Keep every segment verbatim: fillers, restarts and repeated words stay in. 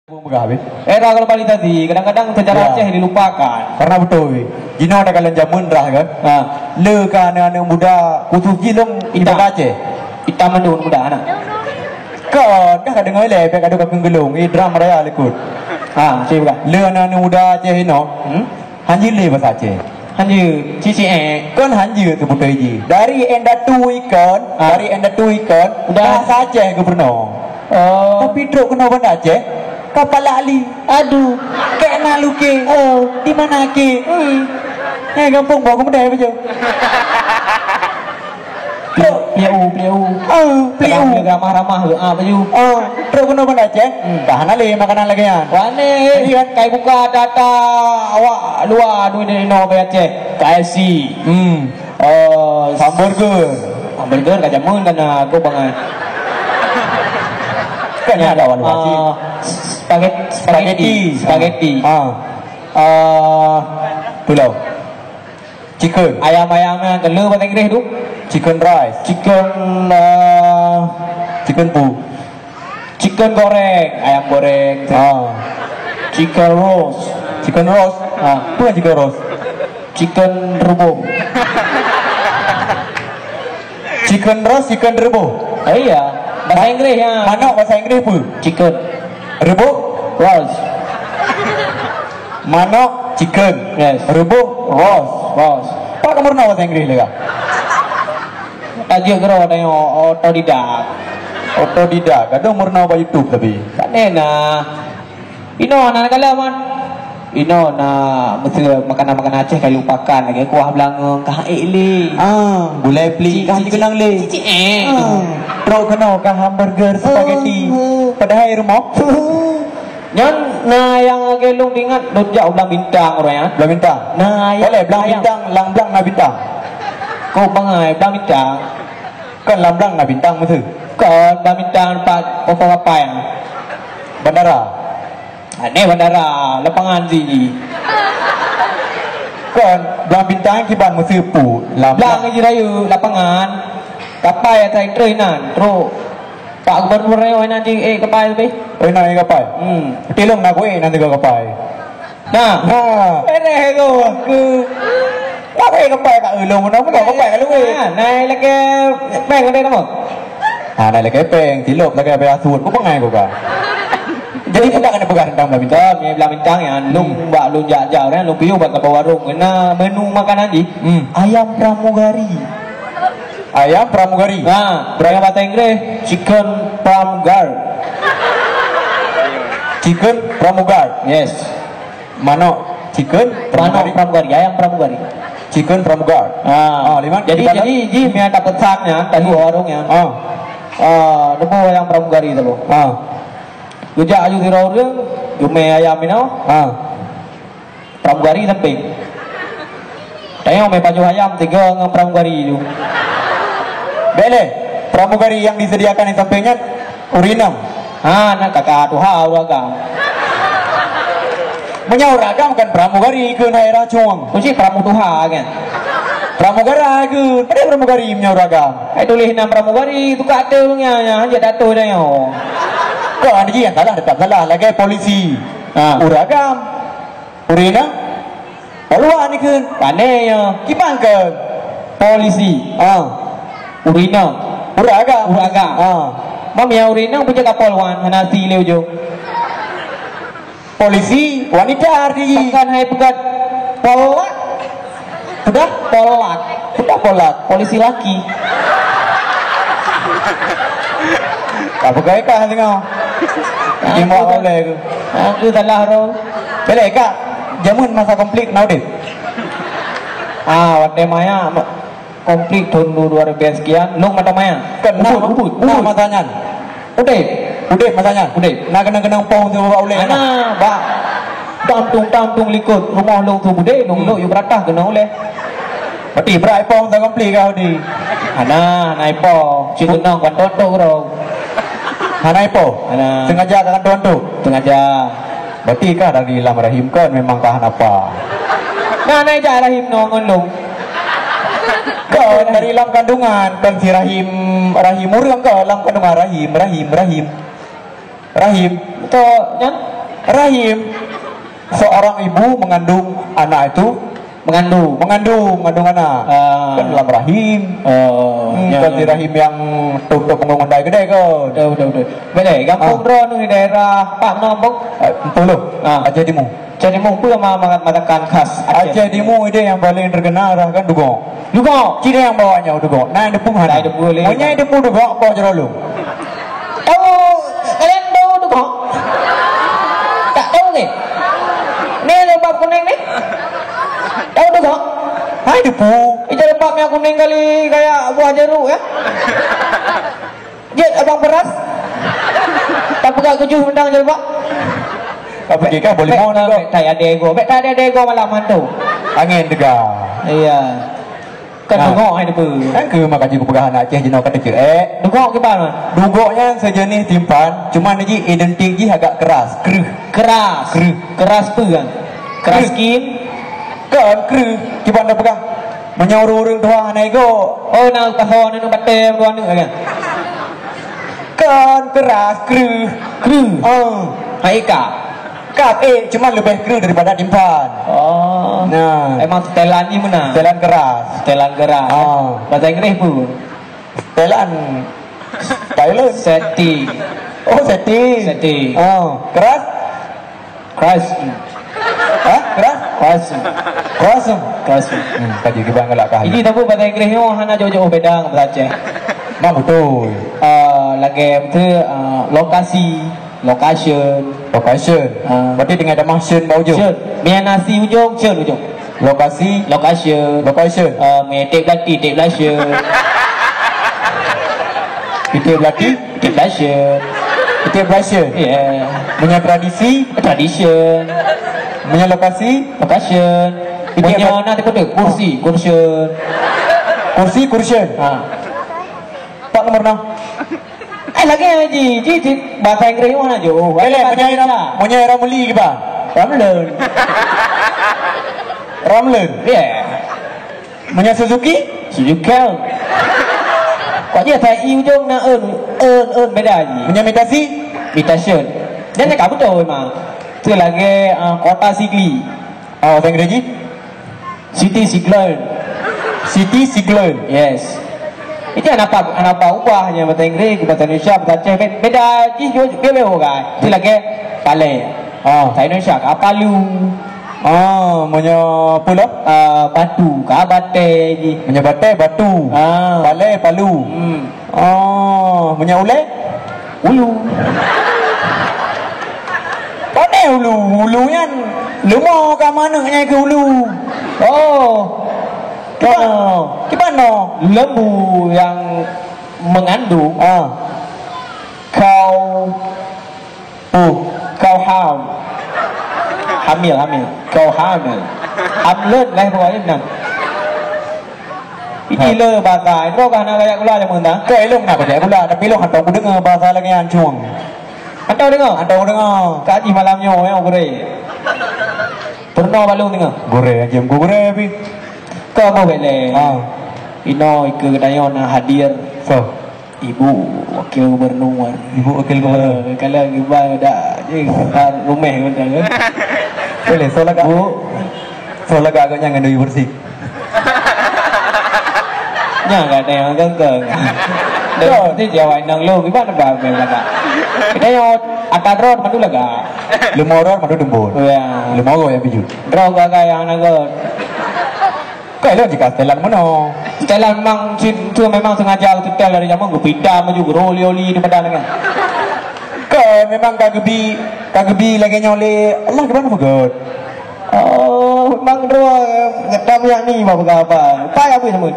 Peugah habéh. Era globalisasi, kadang-kadang sejarah Ya. Aceh dilupakan. Karena beutôi. Jinoe takalon jameun rhah kan. Ha. Le ka aneuk-aneuk muda khusus jih lôn Itam. Ibarat Aceh. Itam mandum muda aneuk. Ka dah ka deungoe lé, bèk ka deuh ka keugeulong, eh, drum raya likot. Ha, cit peugah. Le aneuk-aneuk muda Aceh inoe. Hmm? Hanjeuet lé basa Aceh. Hanjeuet. Cicik, eh. Kon hanjeuet seubutôi jih. Dari indatu ikon, Ah. dari indatu ikon, Udah. Bahasa Aceh geupeurunoe. Oh. Tapi trok keunoe Banda Aceh, kapala ali. Aduh. Kek na luke. Oh. Di mana ke? Hmm. Eh, gampông bawa kemudian apa je? Pliu, pliu. Ah, pliu. Ramah, ramah, ah, baju. Ah, trok keunoe Banda Aceh. Hmm. Dah hana lé makanan lagèe nyan. Wah, ni. Jadi kan? Kai buka data awak luwa duit di Indonesia Aceh. K F C. Hmm. Oh, hamburger. Hamburger ka jameun dan aku bangai. Kan ada awak luwa cit. Ah, spaghet-, Spaghetti. Spaghetti. Spaghetti. Ah. Ah. Pulau. Chicken. Ayam-ayam nyang keu le bahasa Inggréh tu? Chicken rice. Chicken, eh, Chicken pu. Chicken goreng, ayam goreng. Ah. Chicken roast. Chicken roast. Ah. Apa chicken roast? Chicken rebus. Chicken roast, chicken rebus. Oh iya, bahasa Inggréh ya. Manok bahasa Inggréh apa? Chicken. Rebus? Roast. Manok, chicken. Yes. Rebus, roast. Roast. Pak kamu pernah bahasa Inggréh lega? Aja gero tanya otodidak. Otodidak. Kadang murna bak YouTube tapi. Tak nena. Ino na kala man. Ino na mesti makanan-makanan Aceh ka lupakan lagi. Kuah belanga kah ek lé. Ah, gulai pli kah dikenang lé. Cicik, eh. Ah, trok keunoe kah hamburger, spaghetti. Padahai rumoh. Nyan na nyang lagèe lôn ingat, lôn jak u Blang Bintang ureueng nyan. Blang Bintang. Na nyang Boleh Blang Bintang, lam blang na bintang. Kok bangai Blang Bintang? Kan lam blang na bintang meusu. Kon Blang Bintang pat pokok kapai. Bandara. Aneh bandara, lapangan sini. Kan Blang Bintang kiban meusu pu lam Blang blang. Haji Raya, lapangan. Kapai atai treh nan, trok. Pak Gubernur nyoe na di, eh, kapai lebih. Oh, na kapai. Hmm. Tilong na kueh na tiga kapai. Nah. Ha. Beres tu. Ke. Kapai kapai kat ulung mana pun kapai kat luar. Nah, naik lagi peng ada nama? Ha, naik lagi peng, tilok lagi apa asut. Kau pengai kau kan. Jadi kita kena pegang tentang belah bintang. Belah bintang ya, lung bak lung jak-jak kan, lung piu bak tempat warung. Kena menu makanan di. Hmm. Ayam pramugari. Ayam pramugari. Ha, berapa bahasa Inggris? Chicken pramugari. Chicken pramugari. Yes. Manok chicken pramugari. Manok pramugari, ayam pramugari. Chicken pramugari. Ha. Ah, lima, jadi, jadi ji mie tak pesan ya, tadi warung ya. Ah. Ah, nemu ayam pramugari tu. Ah. Gejak aju sira urang, jumé ayam ino. Ah. Pramugari sampéng. Tayong mé pajoh ayam tiga ngon pramugari tu. Boleh. Pramugari yang disediakan di sampingnya urinum. Ha, nak kata tuha urang agam. Meunyoe urang agam kan pramugari ke daerah Cuang. Kunci pramu tuha kan. Pramugara ke, pada pramugari meunyoe urang agam. Ai tulis nam pramugari tu kat tu nya nya hanya dato dah yo. Kau ada yang salah tetap salah lagi polisi. Ha. Urang agam. Urina? Paluan ni kan? Pandai ya. Kiban ke? Polisi. Ah. Urina. Uraga. Uraga. Ah. Mam ya urina punya kapal wan hana si le ujo. Polisi wanita arti. Bukan hai bukan. Polak. Sudah polak. Sudah polak. Polisi laki. Apa kau ikan tengok? Dia mau boleh ke? Aku salah tu. Boleh kak? Jamun masa konflik na udép? Ah, watèe maya ma-, konflik tahun dua ribu sekian, lôn mata maya. Kan, nah, ubit, ubit, nah, ubit. Masa nyan. Udép. Udép masa nyan. Udép. Nah, kenang-kenang pong tu bawa ulèe. Ana, bak. Tam tung, tam tung likot. Rumah lôn tu budé, lôn, hmm, lôn yuk beratah kena ulèe. Berarti berat ipong tak komplit kau di. Ana, na ipong. Cik kenang kan tontok kau. Hana ipo? Hana. Sengaja ka kantô-kantô? Sengaja. Berarti kah dari lam rahim kon memang kah hana apa? Nah, nah, jak rahim nong ngon lôn. Kon dari lam kandungan, kon si rahim, rahim urang kon lam kandungan rahim, rahim, rahim. Rahim. Betul, nyan? Rahim, seorang ibu mengandung anak itu. Mengandung. Mengandung, mengandung anak. Ah. Kan dalam rahim. Oh, Hmm, ya, bukan ya. di rahim yang tutup panggung undai kedai kan. Betul, betul, betul. Boleh, gampông Ah. droeneuh daerah Pak Nombong. Eh, Bengkulu. Ah. Aceh Timu. Aceh Timu, apa ma-, ma-, masakan khas Aceh? Aceh Timu itu yang paling terkenal adalah kan dugok. Dugok? Cina yang bawanya dugok. Nah, depu mana? Nah, depu boleh. Punya depu dugok, kau jerolo. Tahu, kalian tahu dugok? Tak tahu ni? Ni lembab kuning ni? Tahu dugok? Hai depu. Itu lembab yang kuning kali kayak buah jeruk ya? Jeuet abang beras. Tak peugah keujeuh mendang je, Pak. Tak pergi kan, boleh Bek, mohon bek, juga. Bek, tak ada ego. Bek, tak ada ego malam hantu. Angin tegar. Iya. Kan Nah. dugok hai depa. Kan ke maka jih peugah anak Aceh jinoe kata cek. Eh. Dugok ke bang? Dugok nyan sejenis timphan, cuma ji identik jih agak keras, kreuh. Keras. Kreuh. Keras apa kan? Keras Kreuh. skin. Kan kreuh, kiban dah peugah. Meunyoe ureueng-ureueng tuha hana ego. Oh, na pasoe na batèe dua aneuk kan? Kan keras, kreuh. Kreuh? Oh. Hai ka? Kap, eh, cuma lebih kreuh daripada timphan. Oh. Nah. Emang setelan ni mana? Setelan keras. Setelan keras. Ah. Bahasa Inggris pun? Setelan. Thailand. Setting. Oh, setting. Setting. Ah. Keras? Crush. Hah? Keras? Crush. Crush. Crush. Hmm, kaji kiban galak kah. Ini tapi bahasa Inggris ni, oh, hana jauh-jauh beda dengan bahasa Aceh. Memang betul. Ah, lagi betul, ah, lokasi, location. Location. Ah. Berarti dengan ada mahsyen bak ujung. Syen. Mian nasi ujung, syen ujung. Lokasi. Location. Location. Ah, metik belati, tik belasyen. Itik belati. Tik belasyen. Itik belasyen. Ya. Punya tradisi. Tradition. Punya lokasi. Location. Itik Punya bel- na tipe tu. Kursi, kursi. Kursi, kursi. Ha. Pak nomor enam. Eh, lagi yang ji, ji, ji, bahasa Inggris mana jo? Boleh, Bahasa punya Indonesia. Ram-, punya Ramli ke, Pak? Ramlen. Ramlen. Ya. Punya Suzuki? Suzuki. Kok dia saya i ujung na en, en, en beda ji. Punya mitasi? Mitation. Dan cakap betul memang. Tu lagi uh, kota Sigli. Oh, bahasa Inggris ji? City Siglon. City Siglon. Yes. Itu kenapa kenapa ubah je bahasa Inggris, bahasa Indonesia, bahasa Aceh be- beda ji jo beda orang. Itu lagi Palai. Ah. Bahasa Indonesia ke Palu. Ah, punya apa lah? Ah, batu ke Batai ji. Punya Batai batu. Ah. Palai Palu. Hmm. Oh, meunyoe ulèe? Ulu. Pane ulu? Ulu nyan leumo ka manok nyang keu ulu. Oh. Kiban, oh. Kiban no? Lembu yang mengandung. Ah. Kau Oh, kau ham. Hamil, hamil. Kau hamil. Hamlet lah pokoknya nang. Ini Ha. le bahasa. Itu kan nak kayak gula je mentah. Ke ilong nak kayak gula, tapi ilong hantar aku dengar bahasa lagi yang cuang. Hantar dengar? Hantar aku dengar. Kaji malam nyo ya gure. Pernah balong dengar? Gure aja, gure api. Kau mau bele. Ha. Ino ike kedayon hadir. So. Ibu wakil gubernur. Ibu wakil gubernur. Eh, kalau gimana dah je rumah macam tu. Boleh, soal agak. Bu. Soal agak agaknya ngan doi bersih. Nya enggak ada yang gengkeng. Dah, nanti jawab nang lu gimana bah memang. Kita yang akan road mana laga. Lima orang mana dembun. Ya. Lima orang yang biju. Road gagai yang naga. Kai lôn jika setelan meunoe. Setelan memang si-, tu memang sengaja setel dari zaman geupitam baju geuoli-oli di badan kan. Kai memang ka geubi, ka geubi lagèe nyoe lé Allah keuban peugöt. Oh, memang droe gata minyak ni bak peugah apa? Pai habis semut.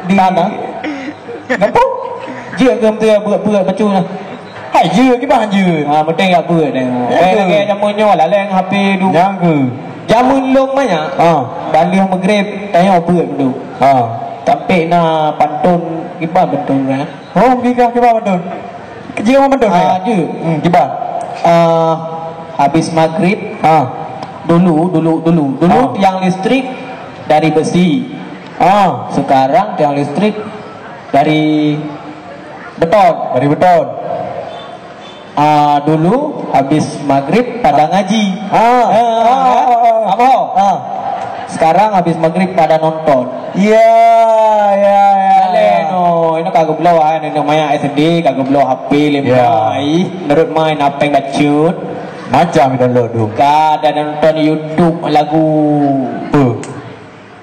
Di mana? Napa? Jeuet ke beutôi buet-buet bacut nah. Hai jeuet kiban jeuet. Ha, penting jak beuet deh. Ya, Baik ke? Lagèe jameun nyoe laleng H P du. Nyang ke? Jameun lôn banyak. Ha. Ban lheueh maghrib tanyoe beuet beudôh. Ha. Sampai na pantôn kiban pantôn kan. Oh, kiban kiban pantôn. Jeuet kiban pantôn. Ah, ya? Jeuet. Hmm, kiban. Ah, habis maghrib. Ha. Dulu, dulu, dulu. Dulu Ha. tiang listrik dari besi. Ha. Sekarang tiang listrik dari beton. Dari beton. Ah, dulu habis maghrib pada ngaji. Ah. Ah, Ah, kan? ah, ah, ah. Apa? Ah. Sekarang habis maghrib pada nonton. Ya, ya, ya, Aleh ya. No, ini kagak bloe ah, ini maya S D kagak bloe H P lima. Ya. Ih, menurut main apa yang bacut? Macam download tu. Kada nonton YouTube lagu. Apa?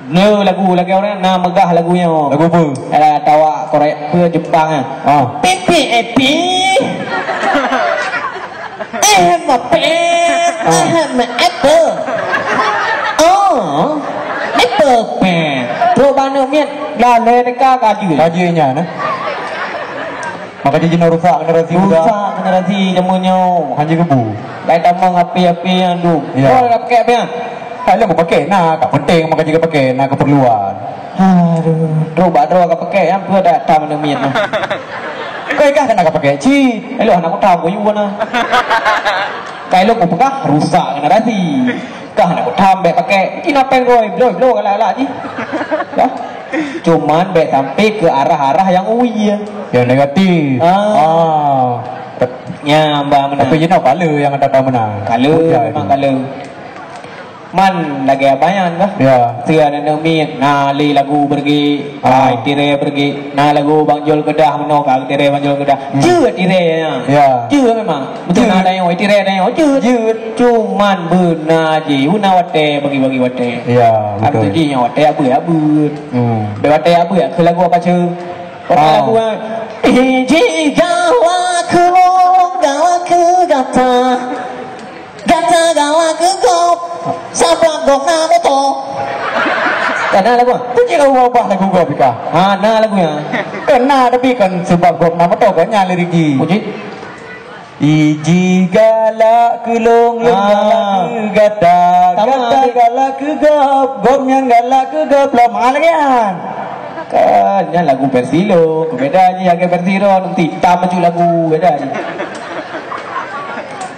Neu lagu lagèe orang na megah lagu nyoe. Lagu apa? Alah, tawa Korea apa Jepang ah. Ah. Pipi epi. Eh, mape. Ah. Eh, ma apple. Oh, apple pen. Trok bak aneuk miet. Lah, lé deka kaju. Kaju nyan, eh. Maka jinoe rusak generasi muda. Rusak generasi jameun nyoe. Hanya gebu. Lain tamong api-api nyan tu. Ya. Oh, dah pakai api nyan. Hai, lôn kupakai na, ka penting maka jika pakai na keperluan. Aduh, droe bak droe ka pakai, apa dah tam aneuk miet tu. Kau ikah kena ka pakai, cit. Elok anak kutam kau yue na. Kai lôn kupeugah rusak generasi. Kah anak kutam bèk pakai. Mungkin apa yang roi, bloe, bloe galak-galak jih. Dah. Cuman bèk sampai ke arah-arah yang ui ya. Yang negatif. Ah. Ah. Nya, bah, meunan. Tapi jinoe kala yang ada menang. Kala, memang kala. Man lagèe abang nyan bah. Ya. Teuh aneuk miet, na lé lagu beureugi, Ah. ah, tirè beureugi. Na lagu Bang Jol Kedah meunoe ka tirè Bang Jol Kedah. Hmm. Jeuet tirè nyan. Ya. Jeuet memang. Beutôi na Jeuet. Dayoe, tirè dayoe. Jeuet. Jeuet. Cuman beuna jih, beuna watèe bagi-bagi watèe. Ya, betul. Abdi jih nyoe watèe abeuet-abeuet. Hmm. Bèk watèe abeuet, keu lagu apa ceu? Watèe Ah. lagu, ah, iji galak keu lôn, galak keu gata. Gata galak keu gob, sabab gob na moto. Kan na lagu? Tu cit ubah-ubah lagu gob ka. Ha, na lagu nyan. Kan na, tapi kan sebab gob na moto, kan nyan lirik jih. Puji. Iji galak keu lôn, lôn Ah. galak keu gata, Sama gata adik. Galak keu gob, gob nyan galak keu gob, lom. Ha, lagèe nyan. Kan, nyan lagu versi lôn. Beda jih lagèe versi droe, nanti tam maju lagu, beda jih.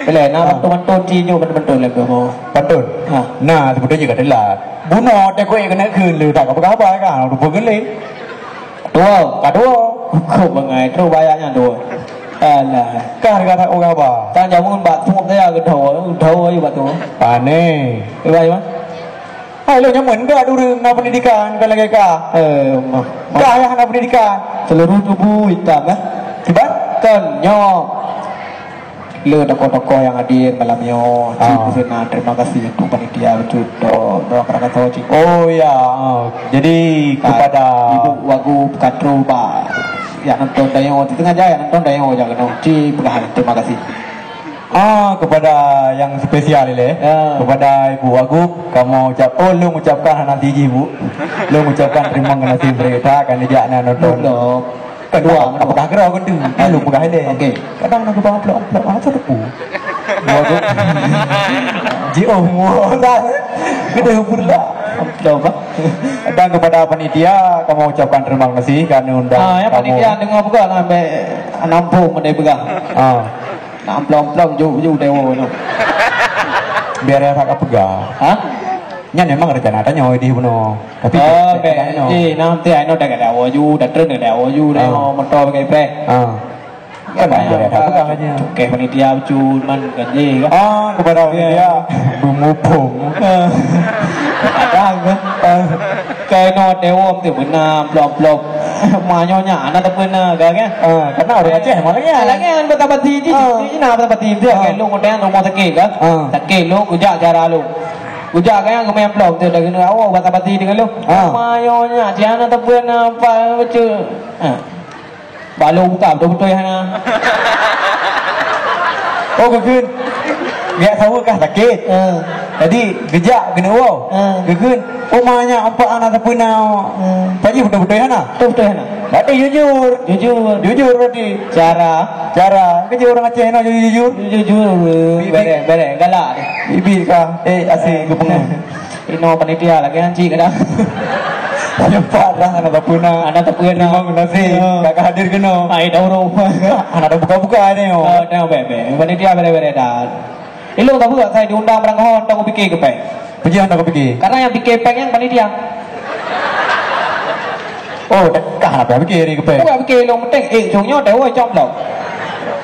Boleh, nah, Ah. pantun-pantun ci nyoe, pantun-pantun lagu. Pantun? Ha. Nah, sebetulnya ka telat. Bunoe teuh kuéh keuneuk kheun lé, tak ka peugah haba kan, rupa geulé. Dua. Ka dua. Kok bangai, terus bayar nyan dua. Alah. Kah harga tak peugah haba. Tang jamun bak tuak saya ke dua, dua aja bak tu. Pane. Ibai, Bang? Hai, lôn nyaman ka ureueng na pendidikan, ka lagèe ka. Eh, mah. Ka yah na pendidikan. Seluruh tubuh hitam, eh? Kiban? Kan, nyoe. Le tokoh-tokoh yang hadir malam nyoe. Ah. Cik Husena, terima kasih untuk panitia untuk do-, doa kata-kata, Cik. Oh, ya. Ah. Jadi, Ka-, kepada Ibu Wagub Katro Ba, yang nonton dayo, di tengah jaya nonton dayo, jangan nonton. Cik, terima kasih. Ah, kepada yang spesial ilèe, Ya. Kepada Ibu Wagub, kamoe ucap, oh, lôn ucapkan hana siji, Bu. Lôn ucapkan terima kasih berita akan dijak na nonton. Belum. Kedua, Kedua, apa kah kira aku tu? Ah, lôn peugah ilèe. Okey. Kadang nak peugah amplop-amplop, ah, tu tepu. Wagub. Ji oh, mudah. Kita pula. Amplop, ah. Dan kepada panitia, kamoe ucapkan terima kasih kerana undang Ah, ya, kamoe. Panitia dengar peugah lah, ambek nampung pandai peugah. Ah. Nak amplop-amplop, jauh-jauh dewa tu. Biar ya tak peugah. Ha? Nyan memang rencana tanyoe di bunoe. Tapi Oh, tak, tak, bek. tak, no. Eh, nanti ayo dah kada awak ju, dah tren kada awak ju, dah Ah. mau motor pakai preh. Ah. Kan Ya, ada ya, apa kan? Okey, panitia cuman gaji kan? Ah, kepada Ya. panitia, bumupung. Ada ke? Ah. Kaino dewa tu beuna amplop-amplop. Manyonya anak tapi na kan? Ah, karena orang Aceh malah ya. Lagi yang betapati di Ah. sini, nah betapati dia Ah. kan lu ngutang rumah sakit kan? Ah. Sakit lu kujak cara lu. Kujak kan yang kemai amplop tu dah kena awak betapati dengan lu. Ah. Manyonya, jangan tapi na apa betul. Ah. Balo buka beutôi-beutôi hana. Oh, geukheun. Geujak saweue kah sakét. Ha. Jadi, geujak keuneuk woe. Ha. Geukheun, "Oh, ma nyak, ampat hana sapeue na." Ha. Paji beutôi-beutôi hana? Beutôi-beutôi hana. Berarti jujur. Jujur. Jujur berarti. Cara? Cara. Keu ureueng Aceh na jujur-jujur. Jujur. Bibit. Bereh, bereh. Galak. Bibit kah? Eh, asyik geupeungeut. Inoe panitia lagèe nyan cit kadang. Nyoe parah, hana sapeue na. Hana sapeue na. Terima kasih. Ya. Kakak hadir keunoe. Hai, dah ureueng. Hana ada buka-buka ni, oh. Oh, tengok bèk-bèk. Panitia bèrèh-bèrèh dah. Ilôn sapeue, saya diundang barang keuhai, hana kupike keu pèng. Peue jih hana kupike? Karena yang pike pèng nyan panitia. Oh, dah, dah hana pike keu pèng. Bukan pike ilôn penting, eh, jong nyoe dah, woi, cok lom.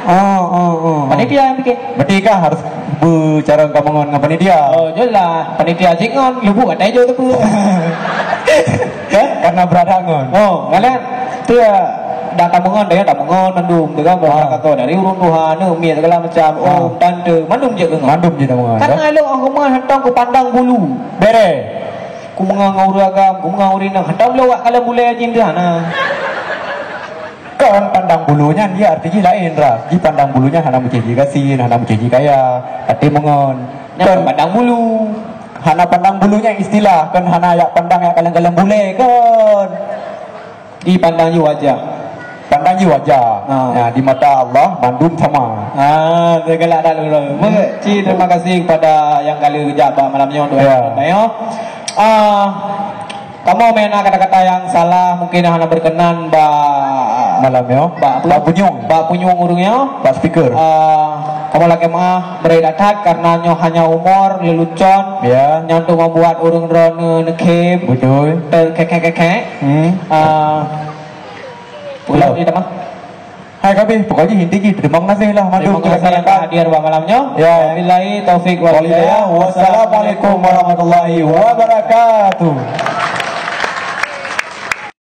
Oh, oh, oh. Panitia yang bikin. Berarti kan harus bercara kamu ngon dengan panitia. Oh, jelas. Panitia cik ngon, lubuk atai jauh tu pun. Kan? Karena berada ngon. Oh, kalian tu ya dah tamu ngon, dah ya tamu ngon mandum tu kan. Ah. Kata dari urun tuha, ni, umi segala macam. Ah. Oh, tante, mandum je ngon. Mandum je tamu ngon. Karena lo orang rumah hantam ku pandang bulu. Bere. Ku mengang urang agam, ku mengang urang inong. Hantam lo wak kalau mulai jin tu hana. Kon pandang bulu nyan dia arti jih lain, Ra. Jih pandang bulu nyan hana meucih jih gasien, hana meucih jih kaya. Tapi mengon. Nyan kon pandang bulu. Hana pandang bulu nyan istilah, kon hana yak pandang yak kaleng-kaleng bulée kon. Jih pandang jih wajah. Pandang jih wajah. Ha. Ya, di mata Allah mandum sama. Ah, segala dah lurus. Ci, terima kasih kepada yang kali kejak bak malam nyoe doa. Ya. Ah, Kamoe meunan kata-kata nyang salah, mungkin hana berkenan bak malam nyoe. Bak apa? Bak punyueng. Bak punyueng ureueng nyoe. Bak speaker. Ah, kamoe lakée meuah, bri that-that karena nyoe hanya humor lelucon. Ya. Nyang untuk membuat ureueng droeneuh neukhém. Betul. Terkekeh-kekeh. Hmm. Ah, ulang. Betul. Di teman. Hai kabeh, pokok jih inti jih terima kasih lah mandum. Terima kasih yang hadir bak malam nyoe. Ya. Wabillahi taufik wal hidayah. Wassalamualaikum warahmatullahi wabarakatuh.